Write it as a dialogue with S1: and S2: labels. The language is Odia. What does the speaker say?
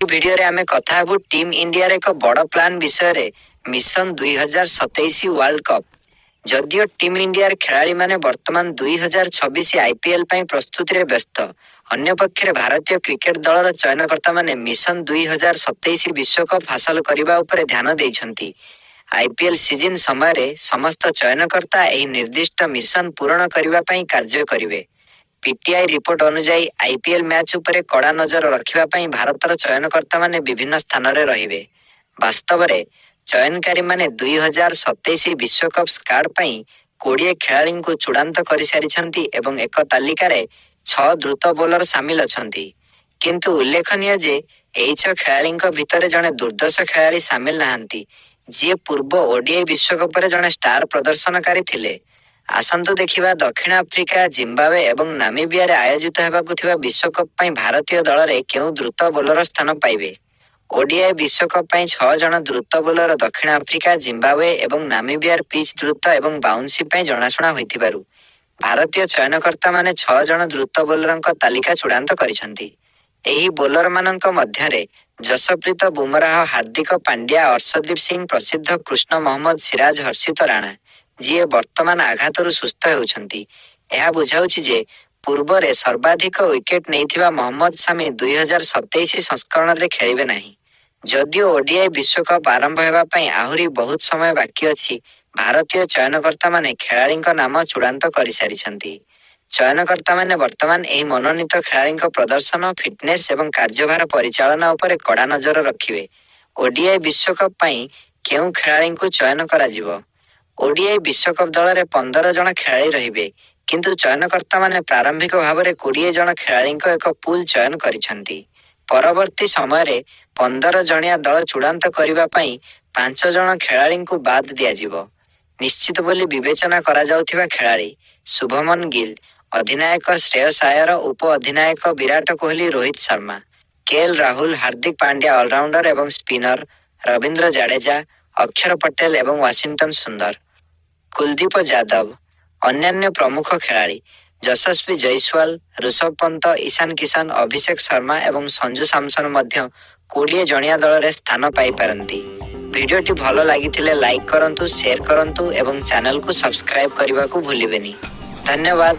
S1: ଭିଡିଓରେ ଆମେ କଥା ହେବୁ ଟିମ୍ ଇଣ୍ଡିଆର ଏକ ବଡ଼ ପ୍ଲାନ୍ ବିଷୟରେ, ମିଶନ 2027 ୱାର୍ଲଡ କପ୍। ଯଦିଓ ଟିମ୍ ଇଣ୍ଡିଆର ଖେଳାଳିମାନେ ବର୍ତ୍ତମାନ 2026 ଆଇପିଏଲ୍ ପାଇଁ ପ୍ରସ୍ତୁତିରେ ବ୍ୟସ୍ତ, ଅନ୍ୟପକ୍ଷରେ ଭାରତୀୟ କ୍ରିକେଟ୍ ଦଳର ଚୟନକର୍ତ୍ତାମାନେ ମିଶନ 2027 ବିଶ୍ୱକପ୍ ହାସଲ କରିବା ଉପରେ ଧ୍ୟାନ ଦେଇଛନ୍ତି। ଆଇପିଏଲ୍ ସିଜନ୍ ସମୟରେ ସମସ୍ତ ଚୟନକର୍ତ୍ତା ଏହି ନିର୍ଦ୍ଦିଷ୍ଟ ମିଶନ ପୂରଣ କରିବା ପାଇଁ କାର୍ଯ୍ୟ କରିବେ। ପିଟିଆଇ ରିପୋର୍ଟ ଅନୁଯାୟୀ, ଆଇପିଏଲ୍ ମ୍ୟାଚ୍ ଉପରେ କଡ଼ା ନଜର ରଖିବା ପାଇଁ ଭାରତର ଚୟନକର୍ତ୍ତାମାନେ ବିଭିନ୍ନ ସ୍ଥାନରେ ରହିବେ। ବାସ୍ତବରେ, ଚୟନକାରୀମାନେ 2027 ବିଶ୍ୱକପ୍ ସ୍କାଡ୍ ପାଇଁ 20 ଖେଳାଳିଙ୍କୁ ଚୂଡ଼ାନ୍ତ କରିସାରିଛନ୍ତି ଏବଂ ଏକ ତାଲିକାରେ ଛଅ ଦ୍ରୁତ ବୋଲର ସାମିଲ ଅଛନ୍ତି। କିନ୍ତୁ ଉଲ୍ଲେଖନୀୟ ଯେ, ଏହି ଛଅ ଖେଳାଳିଙ୍କ ଭିତରେ ଜଣେ ଦୁର୍ଦ୍ଧର୍ଷ ଖେଳାଳି ସାମିଲ ନାହାନ୍ତି, ଯିଏ ପୂର୍ବ ଓଡିଆଇ ବିଶ୍ୱକପରେ ଜଣେ ଷ୍ଟାର ପ୍ରଦର୍ଶନକାରୀ ଥିଲେ। ଆସନ୍ତୁ ଦେଖିବା ଦକ୍ଷିଣ ଆଫ୍ରିକା, ଜିମ୍ବାୱେ ଏବଂ ନାମିବିଆରେ ଆୟୋଜିତ ହେବାକୁ ଥିବା ବିଶ୍ୱକପ୍ ପାଇଁ ଭାରତୀୟ ଦଳରେ କେଉଁ ଦ୍ରୁତ ବୋଲର ସ୍ଥାନ ପାଇବେ। ଓଡିଆଇ ବିଶ୍ୱକପ୍ ପାଇଁ ଛଅ ଜଣ ଦ୍ରୁତ ବୋଲର। ଦକ୍ଷିଣ ଆଫ୍ରିକା, ଜିମ୍ବାୱେ ଏବଂ ନାମିବିଆର ପିଚ୍ ଦ୍ରୁତ ଏବଂ ବାଉନ୍ସି ପାଇଁ ଜଣାଶୁଣା ହୋଇଥିବାରୁ ଭାରତୀୟ ଚୟନକର୍ତ୍ତାମାନେ ଛଅ ଜଣ ଦ୍ରୁତ ବୋଲରଙ୍କ ତାଲିକା ଚୂଡ଼ାନ୍ତ କରିଛନ୍ତି। ଏହି ବୋଲରମାନଙ୍କ ମଧ୍ୟରେ ଯଶପ୍ରୀତ ବୁମରାହ, ହାର୍ଦ୍ଦିକ ପାଣ୍ଡ୍ୟା, ଅର୍ଶଦୀପ ସିଂ, ପ୍ରସିଦ୍ଧ କୃଷ୍ଣ, ମହମ୍ମଦ ସିରାଜ, ହର୍ଷିତ ରାଣା, ଯିଏ ବର୍ତ୍ତମାନ ଆଘାତରୁ ସୁସ୍ଥ ହେଉଛନ୍ତି। ଏହା ବୁଝାଉଛି ଯେ ପୂର୍ବରେ ସର୍ବାଧିକ ୱିକେଟ୍ ନେଇଥିବା ମହମ୍ମଦ ସାମି 2027 ସଂସ୍କରଣରେ ଖେଳିବେ ନାହିଁ। ଯଦିଓ ଓଡିଆଇ ବିଶ୍ୱକପ୍ ଆରମ୍ଭ ହେବା ପାଇଁ ଆହୁରି ବହୁତ ସମୟ ବାକି ଅଛି, ଭାରତୀୟ ଚୟନକର୍ତ୍ତାମାନେ ଖେଳାଳିଙ୍କ ନାମ ଚୂଡ଼ାନ୍ତ କରିସାରିଛନ୍ତି। ଚୟନକର୍ତ୍ତାମାନେ ବର୍ତ୍ତମାନ ଏହି ମନୋନୀତ ଖେଳାଳିଙ୍କ ପ୍ରଦର୍ଶନ, ଫିଟନେସ୍ ଏବଂ କାର୍ଯ୍ୟଭାର ପରିଚାଳନା ଉପରେ କଡ଼ା ନଜର ରଖିବେ। ଓଡିଆଇ ବିଶ୍ୱକପ୍ ପାଇଁ କେଉଁ ଖେଳାଳିଙ୍କୁ ଚୟନ କରାଯିବ? ଓଡିଆଇ ବିଶ୍ୱକପ୍ ଦଳରେ 15 ଜଣ ଖେଳାଳି ରହିବେ, କିନ୍ତୁ ଚୟନକର୍ତ୍ତାମାନେ ପ୍ରାରମ୍ଭିକ ଭାବରେ 20 ଜଣ ଖେଳାଳିଙ୍କ ଏକ ପୁଲ୍ ଚୟନ କରିଛନ୍ତି। ପରବର୍ତ୍ତୀ ସମୟରେ 15 ଜଣିଆ ଦଳ ଚୂଡ଼ାନ୍ତ କରିବା ପାଇଁ ପାଞ୍ଚ ଜଣ ଖେଳାଳିଙ୍କୁ ବାଦ୍ ଦିଆଯିବ। ନିଶ୍ଚିତ ବୋଲି ବିବେଚନା କରାଯାଉଥିବା ଖେଳାଳି: ଶୁଭମନ ଗିଲ୍, ଅଧିନାୟକ; Shreyas Iyer, ଉପ-ଅଧିନାୟକ; Virat Kohli, Rohit Sharma, K L Rahul, Hardik Pandya, allrounder ଏବଂ ସ୍ପିନର; ରବୀନ୍ଦ୍ର ଜାଡେଜା, ଅକ୍ଷର ପଟେଲ ଏବଂ ୱାଶିଂଟନ ସୁନ୍ଦର, କୁଲଦୀପ ଯାଦବ। ଅନ୍ୟାନ୍ୟ ପ୍ରମୁଖ ଖେଳାଳି: ଯଶସ୍ୱୀ ଜୈସ୍ୱାଲ, ଋଷଭ ପନ୍ତ, ଇଶାନ କିଶନ, ଅଭିଷେକ ଶର୍ମା ଏବଂ ସଞ୍ଜୁ ସାମସନ ମଧ୍ୟ 20 ଜଣିଆ ଦଳରେ ସ୍ଥାନ ପାଇପାରନ୍ତି। ଭିଡିଓଟି ଭଲ ଲାଗିଥିଲେ ଲାଇକ୍ କରନ୍ତୁ, ସେୟାର କରନ୍ତୁ ଏବଂ ଚ୍ୟାନେଲକୁ ସବସ୍କ୍ରାଇବ୍ କରିବାକୁ ଭୁଲିବେନି। ଧନ୍ୟବାଦ।